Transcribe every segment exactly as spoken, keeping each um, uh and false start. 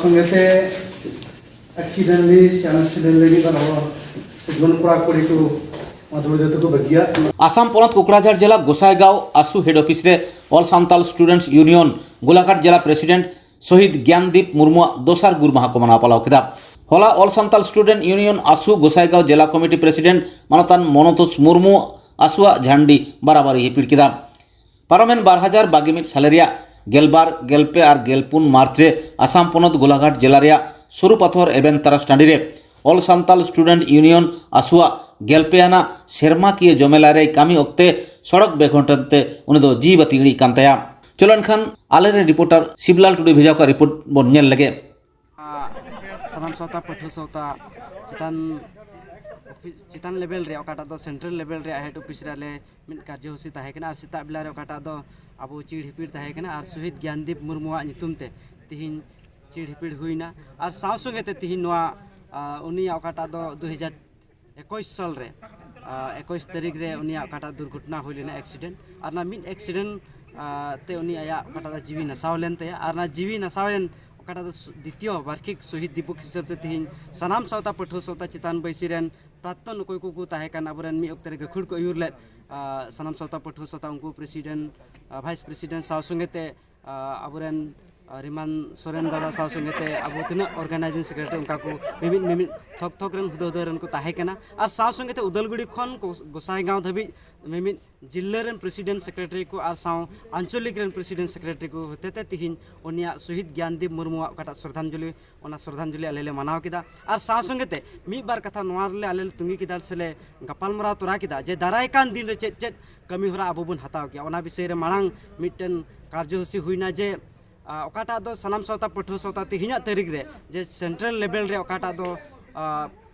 ᱥᱚᱸᱜᱮᱛᱮ ᱮᱠᱥᱤᱰᱮᱱᱴᱞᱤ ᱥᱮ ᱟᱱᱮᱠᱥᱤᱰᱮᱱᱴᱞᱤ ᱢᱤᱫ ᱵᱟᱨ ᱦᱚᱲ ᱡᱩᱣᱟᱹᱱ ᱠᱚᱲᱟ ᱠᱩᱲᱤ ᱠᱚ ᱢᱟᱫᱷᱩᱨᱤ ᱫᱟᱹᱛᱩ ᱠᱚ ᱵᱟᱹᱜᱤᱭᱟᱜ ᱠᱟᱱᱟ᱾ ᱟᱥᱟᱢ ᱯᱚᱱᱚᱛ ᱠᱳᱠᱲᱟᱡᱷᱟᱲ ᱡᱮᱞᱟ ᱜᱚᱥᱟᱭᱜᱟᱸᱣ ᱟᱥᱩ ᱦᱮᱰ ᱚᱯᱷᱤᱥ ᱨᱮ ᱚᱞ ᱥᱟᱱᱛᱟᱞ ᱥᱴᱩᱰᱮᱱᱴᱥ ᱤᱭᱩᱱᱤᱭᱚᱱ ᱜᱳᱞᱟᱜᱷᱟᱴ ᱡᱮᱞᱟ ᱯᱨᱮᱥᱤᱰᱮᱱᱴ ᱥᱚᱦᱤᱫ ᱜᱮᱭᱟᱱᱫᱤᱯ ᱢᱩᱨᱢᱩᱣᱟᱜ ᱫᱚᱥᱟᱨ ᱜᱩᱨ ᱢᱟᱦᱟ ᱠᱚ ᱢᱟᱱᱟᱣ ᱯᱟᱞᱟᱣ ᱠᱮᱫᱟ᱾ ᱦᱚᱞᱟ ᱚᱞ ᱥᱟᱱᱛᱟᱞ ᱥᱴᱩᱰᱮᱱᱴ ᱤᱭᱩᱱᱤᱭᱚᱱ ᱟᱥᱩ ᱜᱚᱥᱟᱭᱜᱟᱸᱣ ᱡᱮᱞᱟ ᱠᱚᱢᱤᱴᱤ ᱯᱨᱮᱥᱤᱰᱮᱱᱴ ᱢᱟᱱᱚᱛᱟᱱ ᱢᱚᱱᱚᱛᱳᱥ ᱢᱩᱨᱢᱩ ᱟᱥᱩᱣᱟᱜ ᱡᱷᱟᱱᱰᱤ ᱵᱟᱨᱟᱵᱟᱨᱤ ᱦᱤᱯᱤᱲ ᱠᱮᱫᱟ᱾ ᱯᱟᱨᱚᱢᱮᱱ ᱵᱟᱨ ᱦᱟᱡᱟᱨ ᱵᱟᱜᱮ ᱢᱤᱫ ᱥᱟᱞᱮ ᱨᱮᱭᱟᱜ ᱜᱮᱞᱵᱟᱨ, ᱜᱮᱞᱯᱮ ᱟᱨ ᱜᱮᱞᱯᱩᱱ ᱢᱟᱨᱪ ᱨᱮ ᱟᱥᱟᱢ ᱯᱚᱱᱚᱛ ᱜᱳᱞᱟᱜᱷᱟᱴ ᱡᱮᱞᱟ ᱨᱮᱭᱟᱜ ᱥᱩᱨᱩ ᱯᱟᱛᱷᱚᱨ ᱮᱵᱮᱱ ᱛᱟᱨᱟᱥ ᱴᱟᱺᱰᱤ ᱨᱮ ᱚᱞ ᱥᱟᱱᱛᱟᱞ ᱥᱴᱩᱰᱮᱱᱴ ᱤᱭᱩᱱᱤᱭᱚᱱ ᱟᱥᱩᱣᱟᱜ ᱜᱮᱞᱯᱮ ᱟᱱᱟᱜ ᱥᱮᱨᱢᱟᱠᱤᱭᱟᱹ ᱡᱚᱢᱮᱞᱟᱭ ᱨᱮᱭ ᱠᱟᱹᱢᱤ ᱚᱠᱛᱮ ᱥᱚᱲᱚᱠ ᱵᱮᱜᱷᱚᱴᱚᱱ ᱛᱮ ᱩᱱᱤ ᱫᱚ ᱡᱤᱣᱤ ᱵᱟᱹᱛᱤ ᱤᱬᱤᱡ ᱠᱟᱱ ᱛᱟᱭᱟ᱾ ᱪᱚᱞᱚ ᱮᱱᱠᱷᱟᱱ ᱟᱞᱮᱨᱮᱱ ᱨᱤᱯᱳᱨᱴᱟᱨ ᱥᱤᱵᱞᱟᱞ ᱴᱩᱰᱩᱭ ᱵᱷᱮᱡᱟ ᱠᱟᱜ ᱨᱤᱯᱳᱨᱴ ᱵᱚᱱ ᱧᱮᱞ ᱞᱮᱜᱮ᱾ ᱥᱟᱱᱟᱢ ᱥᱟᱶᱛᱟ ᱯᱟᱹᱴᱷᱩᱣᱟᱹ ᱥᱟᱶᱛᱟ ᱪᱮᱛᱟᱱ ᱪᱮᱛᱟᱱ ᱞᱮᱵᱮᱞ ᱨᱮ ᱚᱠᱟᱴᱟᱜ ᱫᱚ ᱥᱮᱱᱴᱨᱟᱞ ᱞᱮᱵᱮᱞ ᱨᱮᱭᱟᱜ ᱦᱮᱰ ᱚᱯᱷᱤᱥ ᱨᱮ ᱟᱞᱮ ᱢᱤᱫ ᱠᱟᱨᱡᱚᱥᱩᱪᱤ ᱛᱟᱦᱮᱸ ᱠᱟᱱᱟ ᱟᱨ ᱥᱮᱛᱟᱜ ᱵᱮᱞᱟ ᱨᱮ ᱚᱠᱟᱴᱟᱜ ᱫᱚ ᱟᱵᱚ ᱪᱤᱲ ᱦᱤᱯᱤᱲ ᱛᱟᱦᱮᱸ ᱠᱟᱱᱟ ᱟᱨ ᱥᱚᱦᱤᱫ ᱜᱮᱭᱟᱱᱫᱤᱯ ᱢᱩᱨᱢᱩᱣᱟᱜ ᱧᱩᱛᱩᱢ ᱛᱮ ᱛᱤᱦᱤᱧ ᱪᱤᱲ ᱦᱤᱯᱤᱲ ᱦᱩᱭᱱᱟ᱾ ᱟᱨ ᱥᱟᱶ ᱥᱚᱸᱜᱮ ᱛᱮ ᱛᱤᱦᱤᱧ ᱱᱚᱣᱟ, ᱟ, ᱩᱱᱤᱭᱟᱜ ᱚᱠᱟᱴᱟᱜ ᱫᱚ ᱫᱩ ᱦᱟᱡᱟᱨ ᱮᱠᱩᱥ ᱥᱟᱞ ᱨᱮ, ᱟ, ᱮᱠᱩᱥ ᱛᱟᱹᱨᱤᱠᱷ ᱨᱮ ᱩᱱᱤᱭᱟᱜ ᱚᱠᱟᱴᱟᱜ ᱫᱩᱨᱜᱷᱚᱴᱚᱱᱟ ᱦᱩᱭ ᱞᱮᱱᱟ, ᱮᱠᱥᱤᱰᱮᱱᱴ, ᱟᱨ ᱚᱱᱟ ᱢᱤᱫ ᱮᱠᱥᱤᱰᱮᱱᱴ, ᱟ, ᱛᱮ ᱩᱱᱤ ᱟᱭᱟᱜ ᱚᱠᱟᱴᱟᱜ ᱫᱚ ᱡᱤᱣᱤ ᱱᱟᱥᱟᱣ ᱞᱮᱱ ᱛᱟᱭᱟ᱾ ᱟᱨ ᱚᱱᱟ ᱡᱤᱣᱤ ᱱᱟᱥᱟᱣᱮᱱ ᱚᱠᱟᱴᱟᱜ ᱫᱚ ᱥᱩ-, ᱫᱤᱛᱤᱭᱚ ᱵᱟᱨᱠᱷᱤᱠ ᱥᱚᱦᱤᱫ ᱫᱤᱵᱚᱥ ᱦᱤᱥᱟᱹᱵ ᱛᱮ ᱛᱤᱦᱤᱧ ᱥᱟᱱᱟᱢ ᱥᱟᱶᱛᱟ ᱯᱟᱹᱴᱷᱩᱣᱟᱹ ᱥᱟᱶᱛᱟ ᱪᱮᱛᱟᱱ ᱵᱟᱹᱭᱥᱤ ᱨᱮᱱ ᱯᱨᱟᱠᱛᱚᱱ ᱚᱠᱚᱭ ᱠᱚᱠᱚ ᱛᱟᱦᱮᱸ ᱠᱟᱱ ᱟᱵᱚᱨᱮᱱ ᱢᱤᱫ ᱚᱠᱛᱮ ᱨᱮ ᱜᱟᱹᱠᱷᱩᱲ ᱠᱚ ᱟᱹᱭᱩᱨ ᱞᱮᱫ, ᱟ, ᱥᱟᱱᱟᱢ ᱥᱟᱶᱛᱟ ᱯᱟᱹᱴᱷᱩᱣᱟᱹ ᱥᱟᱶᱛᱟ ᱩᱱᱠᱩ ᱯᱨᱮᱥᱤᱰᱮᱱᱴ, ᱟ, ᱵᱷᱟᱭᱤᱥ ᱯᱨᱮᱥᱤᱰᱮᱱᱴ ᱥᱟᱶ ᱥᱚᱸᱜᱮ ᱛᱮ, ᱟ, ᱟᱵᱚᱨᱮᱱ, ᱟ, ᱨᱤᱢᱟᱱ ᱥᱚᱨᱮᱱ ᱫᱟᱫᱟ ᱥᱟᱶ ᱥᱚᱸᱜᱮ ᱛᱮ ᱟᱵᱚ ᱛᱤᱱᱟᱹᱜ ᱚᱨᱜᱟᱱᱟᱭᱡᱤᱝ ᱥᱮᱠᱨᱮᱴᱟᱨᱤ ᱚᱱᱠᱟ ᱠᱚ ᱢᱤᱢᱤᱫ ᱢᱤᱢᱤᱫ ᱛᱷᱚᱠ ᱛᱷᱚᱠ ᱨᱮᱱ ᱦᱩᱫᱟᱹ ᱦᱩᱫᱟᱹ ᱨᱮᱱ ᱠᱚ ᱛᱟᱦᱮᱸ ᱠᱟᱱᱟ᱾ ᱟᱨ ᱥᱟᱶ ᱥᱚᱸᱜᱮ ᱛᱮ ᱩᱫᱟᱞᱜᱩᱲᱤ ᱠᱷᱚᱱ ᱜᱚ-, ᱜᱚᱸᱥᱟᱭᱜᱟᱸᱣ ᱫᱷᱟᱹᱵᱤᱡ ᱢᱤᱢᱤᱫ ᱡᱤᱞᱟᱹ ᱨᱮᱱ ᱯᱨᱮᱥᱤᱰᱮᱱᱴ ᱥᱮᱠᱨᱮᱴᱟᱨᱤ ᱠᱚ ᱟᱨ ᱥᱟᱶ ᱟᱧᱪᱚᱞᱤᱠ ᱨᱮᱱ ᱯᱨᱮᱥᱤᱰᱮᱱᱴ ᱥᱮᱠᱨᱮᱴᱟᱨᱤ ᱠᱚ ᱦᱚᱛᱮᱛᱮ ᱛᱤᱦᱤᱧ ᱩᱱᱤᱭᱟᱜ ᱥᱚᱦᱤᱫ ᱜᱮᱭᱟᱱᱫᱤᱯ ᱢᱩᱨᱢᱩᱣᱟᱜ ᱚᱠᱟᱴᱟᱜ ᱥᱨᱚᱫᱷᱟᱧᱡᱚᱞᱤ, ᱚᱱᱟ ᱥᱨᱚᱫᱷᱟᱧᱡᱚᱞᱤ ᱟᱞᱮ ᱞᱮ ᱢᱟᱱᱟᱣ ᱠᱮᱫᱟ᱾ ᱟᱨ ᱥᱟᱶ ᱥᱚᱸᱜᱮ ᱛᱮ ᱢᱤᱫ ᱵᱟᱨ ᱠᱟᱛᱷᱟ ᱱᱚᱣᱟ ᱨᱮᱞᱮ ᱟᱞᱮ ᱞᱮ ᱛᱩᱸᱜᱤ ᱠᱮᱫᱟ ᱥᱮᱞᱮ ᱜᱟᱯᱟᱞᱢᱟᱨᱟᱣ ᱛᱚᱨᱟ ᱠᱮᱫᱟ ᱡᱮ ᱫᱟᱨᱟᱭ ᱠᱟᱱ ᱫᱤᱱ ᱨᱮ ᱪᱮᱫ ᱪᱮᱫ ᱠᱟᱹᱢᱤ ᱦᱚᱨᱟ ᱟᱵᱚ ᱵᱚᱱ ᱦᱟᱛᱟᱣ ᱠᱮᱭᱟ᱾ ᱚᱱᱟ ᱵᱤᱥᱚᱭ ᱨᱮ ᱢᱟᱲᱟᱝ ᱢᱤᱫᱴᱮᱱ ᱠᱟᱨᱡᱚᱥᱩᱪᱤ ᱦᱩᱭᱱᱟ ᱡᱮ, ᱟ, ᱚᱠᱟᱴᱟᱜ ᱫᱚ ᱥᱟᱱᱟᱢ ᱥᱟᱶᱛᱟ ᱯᱟᱹᱴᱷᱩᱣᱟᱹ ᱥᱟᱶᱛᱟ ᱛᱮᱦᱮᱧᱟᱜ ᱛᱟᱹᱨᱤᱠᱷ ᱨᱮ ᱡᱮ ᱥᱮᱱᱴᱨᱟᱞ ᱞᱮᱵᱮᱞ ᱨᱮ ᱚᱠᱟᱴᱟᱜ ᱫᱚ, ᱟ,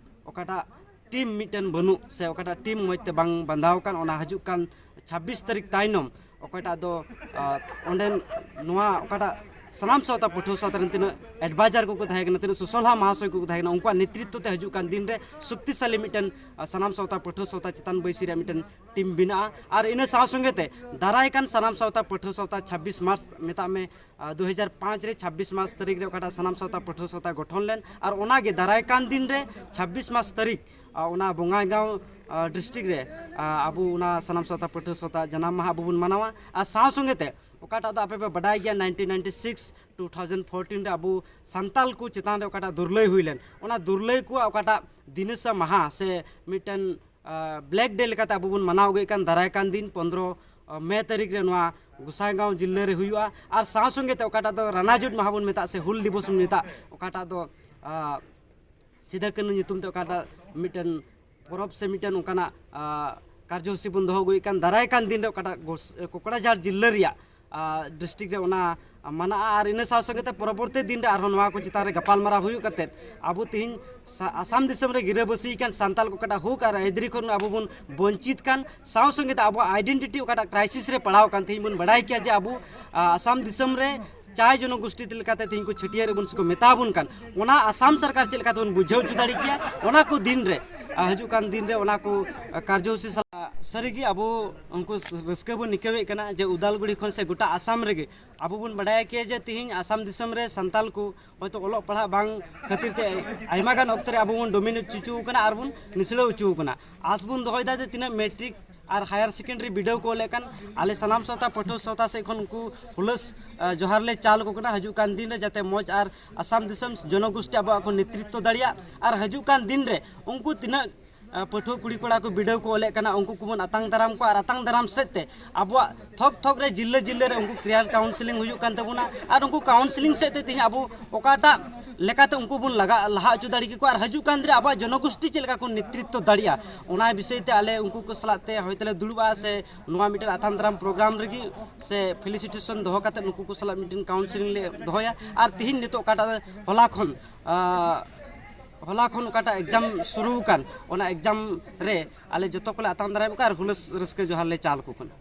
ᱚᱠᱟᱴᱟᱜ ᱴᱤᱢ ᱢᱤᱫᱴᱮᱱ ᱵᱟᱹᱱᱩᱜ ᱥᱮ ᱚᱠᱟᱴᱟᱜ ᱴᱤᱢ ᱢᱚᱡᱽ ᱛᱮ ᱵᱟᱝ ᱵᱟᱸᱫᱟᱣ ᱟᱠᱟᱱ, ᱚᱱᱟ ᱦᱤᱡᱩᱜ ᱠᱟᱱ ᱪᱷᱟᱵᱵᱤᱥ ᱛᱟᱹᱨᱤᱠᱷ ᱛᱟᱭᱱᱚᱢ ᱚᱠᱟᱴᱟᱜ ᱫᱚ, ᱟ, ᱚᱸᱰᱮᱱ ᱱᱚᱣᱟ ᱚᱠᱟᱴᱟᱜ ᱥᱟᱱᱟᱢ ᱥᱟᱶᱛᱟ ᱯᱟᱹᱴᱷᱩᱣᱟᱹ ᱥᱟᱶᱛᱟ ᱨᱮᱱ ᱛᱤᱱᱟᱹᱜ ᱮᱰᱵᱟᱭᱡᱟᱨ ᱠᱚᱠᱚ ᱛᱟᱦᱮᱸ ᱠᱟᱱᱟ, ᱛᱤᱱᱟᱹᱜ ᱥᱚᱥᱚᱞᱦᱟ ᱢᱟᱦᱟᱥᱚᱭ ᱠᱚᱠᱚ ᱛᱟᱦᱮᱸ ᱠᱟᱱᱟ, ᱩᱱᱠᱩᱣᱟᱜ ᱱᱮᱛᱨᱤᱛᱛᱚ ᱛᱮ ᱦᱤᱡᱩᱜ ᱠᱟᱱ ᱫᱤᱱ ᱨᱮ ᱥᱚᱠᱛᱤᱥᱟᱞᱤ ᱢᱤᱫᱴᱮᱱ, ᱟ, ᱥᱟᱱᱟᱢ ᱥᱟᱶᱛᱟ ᱯᱟᱹᱴᱷᱩᱣᱟᱹ ᱥᱟᱶᱛᱟ ᱪᱮᱛᱟᱱ ᱵᱟᱹᱭᱥᱤ ᱨᱮᱭᱟᱜ ᱢᱤᱫᱴᱮᱱ ᱴᱤᱢ ᱵᱮᱱᱟᱜᱼᱟ᱾ ᱟᱨ ᱤᱱᱟᱹ ᱥᱟᱶ ᱥᱚᱸᱜᱮ ᱛᱮ ᱫᱟᱨᱟᱭ ᱠᱟᱱ ᱥᱟᱱᱟᱢ ᱥᱟᱶᱛᱟ ᱯᱟᱹᱴᱷᱩᱣᱟᱹ ᱥᱟᱶᱛᱟ ᱪᱷᱟᱵᱵᱤᱥ ᱢᱟᱨᱪ ᱢᱮᱛᱟᱜ ᱢᱮ, ᱫᱩ ᱦᱟᱡᱟᱨ ᱯᱟᱸᱪ ᱨᱮ ᱪᱷᱟᱵᱵᱤᱥ ᱢᱟᱨᱪ ᱛᱟᱹᱨᱤᱠᱷ ᱨᱮ ᱚᱠᱟᱴᱟᱜ ᱥᱟᱱᱟᱢ ᱥᱟᱶᱛᱟ ᱯᱟᱹᱴᱷᱩᱣᱟᱹ ᱥᱟᱶᱛᱟ ᱜᱚᱴᱷᱚᱱ ᱞᱮᱱ, ᱟᱨ ᱚᱱᱟᱜᱮ ᱫᱟᱨᱟᱭ ᱠᱟᱱ ᱫᱤᱱ ᱨᱮ ᱪᱷᱟᱵᱵᱤᱥ ᱢᱟᱨᱪ ᱛᱟᱹᱨᱤᱠᱷ ᱚᱱᱟ ᱵᱚᱸᱜᱟᱭᱜᱟᱸᱣ ᱰᱤᱥᱴᱨᱤᱠᱴ ᱨᱮ ᱟᱵᱚ ᱚᱱᱟ ᱥᱟᱱᱟᱢ ᱥᱟᱶᱛᱟ ᱯᱟᱹᱴᱷᱩᱣᱟᱹ ᱥᱟᱶᱛᱟ ᱡᱟᱱᱟᱢ ᱢᱟᱦᱟ ᱟᱵᱚ ᱵᱚᱱ ᱢᱟᱱᱟᱣᱟ᱾ ᱟᱨ ᱥᱟᱶ ᱥᱚᱸᱜᱮ ᱛᱮ ᱚᱠᱟᱴᱟᱜ ᱫᱚ ᱟᱯᱮ ᱯᱮ ᱵᱟᱰᱟᱭ ᱜᱮᱭᱟ, nineteen ninety six two thousand fourteen ᱨᱮ ᱟᱵᱚ ᱥᱟᱱᱛᱟᱞ ᱠᱚ ᱪᱮᱛᱟᱱ ᱨᱮ ᱚᱠᱟᱴᱟᱜ ᱫᱩᱨᱞᱟᱹᱭ ᱦᱩᱭ ᱞᱮᱱ, ᱚᱱᱟ ᱫᱩᱨᱞᱟᱹᱭ ᱠᱚᱣᱟᱜ ᱚᱠᱟᱴᱟᱜ ᱫᱤᱱᱟᱹᱥᱟ ᱢᱟᱦᱟ ᱥᱮ ᱢᱤᱫᱴᱮᱱ ᱵᱞᱮᱠ ᱰᱮ ᱞᱮᱠᱟᱛᱮ ᱟᱵᱚ ᱵᱚᱱ ᱢᱟᱱᱟᱣ ᱟᱹᱜᱩᱭᱮᱫ ᱠᱟᱱ ᱫᱟᱨᱟᱭ ᱠᱟᱱ ᱫᱤᱱ ᱯᱚᱱᱫᱽᱨᱚ ᱢᱮ ᱛᱟᱹᱨᱤᱠᱷ ᱨᱮ ᱱᱚᱣᱟ ᱜᱚᱸᱥᱟᱭᱜᱟᱸᱣ ᱡᱤᱞᱟᱹ ᱨᱮ ᱦᱩᱭᱩᱜᱼᱟ᱾ ᱟᱨ ᱥᱟᱶ ᱥᱚᱸᱜᱮ ᱛᱮ ᱚᱠᱟᱴᱟᱜ ᱫᱚ ᱨᱟᱱᱟᱡᱩᱴ ᱢᱟᱦᱟ ᱵᱚᱱ ᱢᱮᱛᱟᱜ ᱥᱮ ᱦᱩᱞ ᱫᱤᱵᱚᱥ ᱵᱚᱱ ᱢᱮᱛᱟᱜ, ᱚᱠᱟᱴᱟᱜ ᱫᱚ ᱥᱤᱫᱟᱹ ᱠᱟᱹᱱᱦᱩ ᱧᱩᱛᱩᱢ ᱛᱮ ᱚᱠᱟᱴᱟᱜ ᱢᱤᱫᱴᱮᱱ ᱯᱚᱨᱚᱵᱽ ᱥᱮ ᱢᱤᱫᱴᱮᱱ ᱚᱱᱠᱟᱱᱟᱜ ᱠᱟᱨᱡᱚᱥᱩᱪᱤ ᱵᱚᱱ ᱫᱚᱦᱚ ᱟᱹᱜᱩᱭᱮᱫ ᱠᱟᱱ ᱫᱟᱨᱟᱭ ᱠᱟᱱ ᱫᱤᱱ ᱨᱮ ᱚᱠᱟᱴᱟᱜ ᱠᱚᱠᱲᱟᱡᱷᱟᱲ ᱡᱤᱞᱟᱹ ᱨᱮᱭᱟᱜ ᱰᱤᱥᱴᱨᱤᱠᱴ ᱨᱮ ᱚᱱᱟ ᱢᱟᱱᱟᱜᱼᱟ᱾ ᱟᱨ ᱤᱱᱟᱹ ᱥᱟᱶ ᱥᱚᱸᱜᱮ ᱛᱮ ᱯᱚᱨᱚᱵᱚᱨᱛᱤ ᱫᱤᱱ ᱨᱮ ᱟᱨᱦᱚᱸ ᱱᱚᱣᱟ ᱠᱚ ᱪᱮᱛᱟᱱ ᱨᱮ ᱜᱟᱯᱟᱞᱢᱟᱨᱟᱣ ᱦᱩᱭᱩᱜ ᱠᱟᱛᱮᱫ ᱟᱵᱚ ᱛᱮᱦᱮᱧ ᱟᱥᱟᱢ ᱫᱤᱥᱚᱢ ᱨᱮ ᱜᱤᱨᱟᱹᱵᱟᱹᱥᱤ ᱠᱟᱱ ᱥᱟᱱᱛᱟᱲ ᱠᱚ ᱚᱠᱟᱴᱟᱜ ᱦᱚᱠ ᱟᱨ ᱟᱹᱭᱫᱟᱹᱨᱤ ᱠᱷᱚᱱ ᱟᱵᱚ ᱵᱚᱱ ᱵᱚᱧᱪᱤᱛ ᱠᱟᱱ, ᱥᱟᱶ ᱥᱚᱸᱜᱮ ᱛᱮ ᱟᱵᱚᱣᱟᱜ ᱟᱭᱰᱮᱱᱴᱤᱴᱤ ᱚᱠᱟᱴᱟᱜ ᱠᱨᱟᱭᱥᱤᱥ ᱨᱮ ᱯᱟᱲᱟᱣ ᱠᱟᱱ, ᱛᱮᱦᱮᱧ ᱵᱚᱱ ᱵᱟᱲᱟᱭ ᱠᱮᱭᱟ ᱡᱮ ᱟᱵᱚ ᱟᱥᱟᱢ ᱫᱤᱥᱚᱢ ᱨᱮ ᱪᱟᱭ ᱡᱚᱱᱚᱜᱳᱥᱴᱤ ᱞᱮᱠᱟᱛᱮ ᱛᱮᱦᱮᱧ ᱠᱚ ᱪᱷᱟᱹᱴᱭᱟᱹᱨ ᱵᱚᱱ ᱥᱮᱠᱚ ᱢᱮᱛᱟ ᱵᱚᱱ ᱠᱟᱱ, ᱚᱱᱟ ᱟᱥᱟᱢ ᱥᱚᱨᱠᱟᱨ ᱪᱮᱫ ᱞᱮᱠᱟᱛᱮ ᱵᱚᱱ ᱵᱩᱡᱷᱟᱹᱣ ᱦᱚᱪᱚ ᱫᱟᱲᱮ ᱠᱮᱭᱟ, ᱚᱱᱟ ᱠᱚ ᱫᱤᱱ ᱨᱮ ᱦᱤᱡᱩᱜ ᱠᱟᱱ ᱫᱤᱱ ᱨᱮ ᱚᱱᱟ ᱠᱚ ᱠᱟᱨᱡᱚᱥᱩᱪᱤ ᱥᱟᱞᱟᱜ ᱥᱟᱹᱨᱤᱜᱮ ᱟᱵᱚ ᱩᱱᱠᱩ ᱨᱟᱹᱥᱠᱟᱹ ᱵᱚᱱ ᱟᱹᱭᱠᱟᱹᱣᱮᱫ ᱠᱟᱱᱟ ᱡᱮ ᱩᱫᱟᱞᱜᱩᱲᱤ ᱠᱷᱚᱱ ᱥᱮ ᱜᱚᱴᱟ ᱟᱥᱟᱢ ᱨᱮᱜᱮ ᱟᱵᱚ ᱵᱚᱱ ᱵᱟᱰᱟᱭᱟ ᱠᱤ ᱡᱮ ᱛᱮᱦᱮᱧ ᱟᱥᱟᱢ ᱫᱤᱥᱚᱢ ᱨᱮ ᱥᱟᱱᱛᱟᱞ ᱠᱚ ᱦᱚᱭᱛᱳ ᱚᱞᱚᱜ ᱯᱟᱲᱦᱟᱜ ᱵᱟᱝ ᱠᱷᱟᱹᱛᱤᱨ ᱛᱮ ᱟᱭᱢᱟ ᱜᱟᱱ ᱚᱠᱛᱚ ᱨᱮ ᱟᱵᱚ ᱵᱚᱱ ᱰᱳᱢᱤᱱᱮᱴ ᱦᱚᱪᱚ ᱟᱠᱟᱱᱟ ᱟᱨ ᱵᱚᱱ ᱱᱤᱥᱲᱟᱹᱣ ᱦᱚᱪᱚ ᱟᱠᱟᱱᱟ᱾ ᱟᱥ ᱵᱚᱱ ᱫᱚᱦᱚᱭᱮᱫᱟ ᱡᱮ ᱛᱤᱱᱟᱹᱜ ᱢᱮᱴᱨᱤᱠ ᱟᱨ ᱦᱟᱭᱟᱨ ᱥᱮᱠᱮᱱᱰᱟᱨᱤ ᱵᱤᱰᱟᱹᱣ ᱠᱚ ᱚᱞᱮᱫ ᱠᱟᱱ ᱟᱞᱮ ᱥᱟᱱᱟᱢ ᱥᱟᱶᱛᱟ ᱯᱟᱹᱴᱷᱩᱣᱟᱹ ᱥᱟᱶᱛᱟ ᱥᱮᱫ ᱠᱷᱚᱱ ᱩᱱᱠᱩ ᱦᱩᱞᱟᱹᱥ ᱡᱚᱦᱟᱨ ᱞᱮ ᱪᱟᱞ ᱟᱠᱚ ᱠᱟᱱᱟ ᱦᱤᱡᱩᱜ ᱠᱟᱱ ᱫᱤᱱ ᱨᱮ ᱡᱟᱛᱮ ᱢᱚᱡᱽ ᱟᱨ ᱟᱥᱟᱢ ᱫᱤᱥᱚᱢ ᱡᱚᱱᱚᱜᱳᱥᱴᱤ ᱟᱵᱚᱣᱟᱜ ᱠᱚ ᱱᱮᱛᱨᱤᱛᱛᱚ ᱫᱟᱲᱮᱭᱟᱜ᱾ ᱟᱨ ᱦᱤᱡᱩᱜ ᱠᱟᱱ ᱫᱤᱱ ᱨᱮ ᱩᱱᱠᱩ ᱛᱤᱱᱟᱹᱜ ᱯᱟᱹᱴᱷᱩᱣᱟᱹ ᱠᱩᱲᱤ ᱠᱚᱲᱟ ᱠᱚ ᱵᱤᱰᱟᱹᱣ ᱠᱚ ᱚᱞᱮᱫ ᱠᱟᱱᱟ, ᱩᱱᱠᱩ ᱠᱚᱵᱚᱱ ᱟᱛᱟᱝ ᱫᱟᱨᱟᱢ ᱠᱚᱣᱟ ᱟᱨ ᱟᱛᱟᱝ ᱫᱟᱨᱟᱢ ᱥᱮᱫ ᱛᱮ ᱟᱵᱚᱣᱟᱜ ᱛᱷᱚᱠ ᱛᱷᱚᱠ ᱨᱮ ᱡᱤᱞᱟᱹ ᱡᱤᱞᱟᱹ ᱨᱮ ᱩᱱᱠᱩ ᱠᱮᱨᱤᱭᱟᱨ ᱠᱟᱣᱩᱱᱥᱮᱞᱤᱝ ᱦᱩᱭᱩᱜ ᱠᱟᱱ ᱛᱟᱵᱚᱱᱟ᱾ ᱟᱨ ᱩᱱᱠᱩ ᱠᱟᱣᱩᱱᱥᱮᱞᱤᱝ ᱥᱮᱫ ᱛᱮ ᱛᱮᱦᱮᱧ ᱟᱵᱚ ᱚᱠᱟᱴᱟᱜ ᱞᱮᱠᱟᱛᱮ ᱩᱱᱠᱩ ᱵᱚᱱ ᱞᱟᱜᱟ ᱞᱟᱦᱟ ᱦᱚᱪᱚ ᱫᱟᱲᱮ ᱠᱮᱠᱚᱣᱟ ᱟᱨ ᱦᱤᱡᱩᱜ ᱠᱟᱱ ᱫᱤᱱ ᱨᱮ ᱟᱵᱚᱣᱟᱜ ᱡᱚᱱᱚᱜᱳᱥᱴᱤ ᱪᱮᱫ ᱞᱮᱠᱟ ᱠᱚ ᱱᱮᱛᱨᱤᱛᱛᱚ ᱫᱟᱲᱮᱭᱟᱜᱼᱟ, ᱚᱱᱟ ᱵᱤᱥᱚᱭ ᱛᱮ ᱟᱞᱮ ᱩᱱᱠᱩ ᱠᱚ ᱥᱟᱞᱟᱜ ᱛᱮ ᱦᱚᱭᱛᱳ ᱞᱮ ᱫᱩᱲᱩᱵᱼᱟ ᱥᱮ ᱱᱚᱣᱟ ᱢᱤᱫᱴᱮᱱ ᱟᱛᱟᱝ ᱫᱟᱨᱟᱢ ᱯᱨᱳᱜᱨᱟᱢ ᱨᱮᱜᱮ ᱥᱮ ᱯᱷᱮᱞᱤᱥᱤᱴᱮᱥᱚᱱ ᱫᱚᱦᱚ ᱠᱟᱛᱮ ᱱᱩᱠᱩ ᱠᱚ ᱥᱟᱞᱟᱜ ᱢᱤᱫᱴᱮᱱ ᱠᱟᱣᱩᱱᱥᱮᱞᱤᱝ ᱞᱮ ᱫᱚᱦᱚᱭᱟ᱾ ᱟᱨ ᱛᱤᱦᱤᱧ ᱱᱤᱛᱚᱜ ᱚᱠᱟᱴᱟᱜ ᱦᱚᱞᱟ ᱠᱷᱚᱱ ᱦᱚᱞᱟ ᱠᱷᱚᱱ ᱚᱠᱟᱴᱟᱜ ᱮᱠᱡᱟᱢ ᱥᱩᱨᱩ ᱟᱠᱟᱱ, ᱚᱱᱟ ᱮᱠᱡᱟᱢ ᱨᱮ ᱟᱞᱮ ᱡᱚᱛᱚ ᱠᱚᱞᱮ ᱟᱛᱟᱝ ᱫᱟᱨᱟᱢ ᱠᱚᱣᱟ ᱟᱨ ᱦᱩᱞᱟᱹᱥ ᱨᱟᱹᱥᱠᱟᱹ ᱡᱚᱦᱟᱨ ᱞᱮ ᱪᱟᱞ ᱟᱠᱚ ᱠᱟᱱᱟ᱾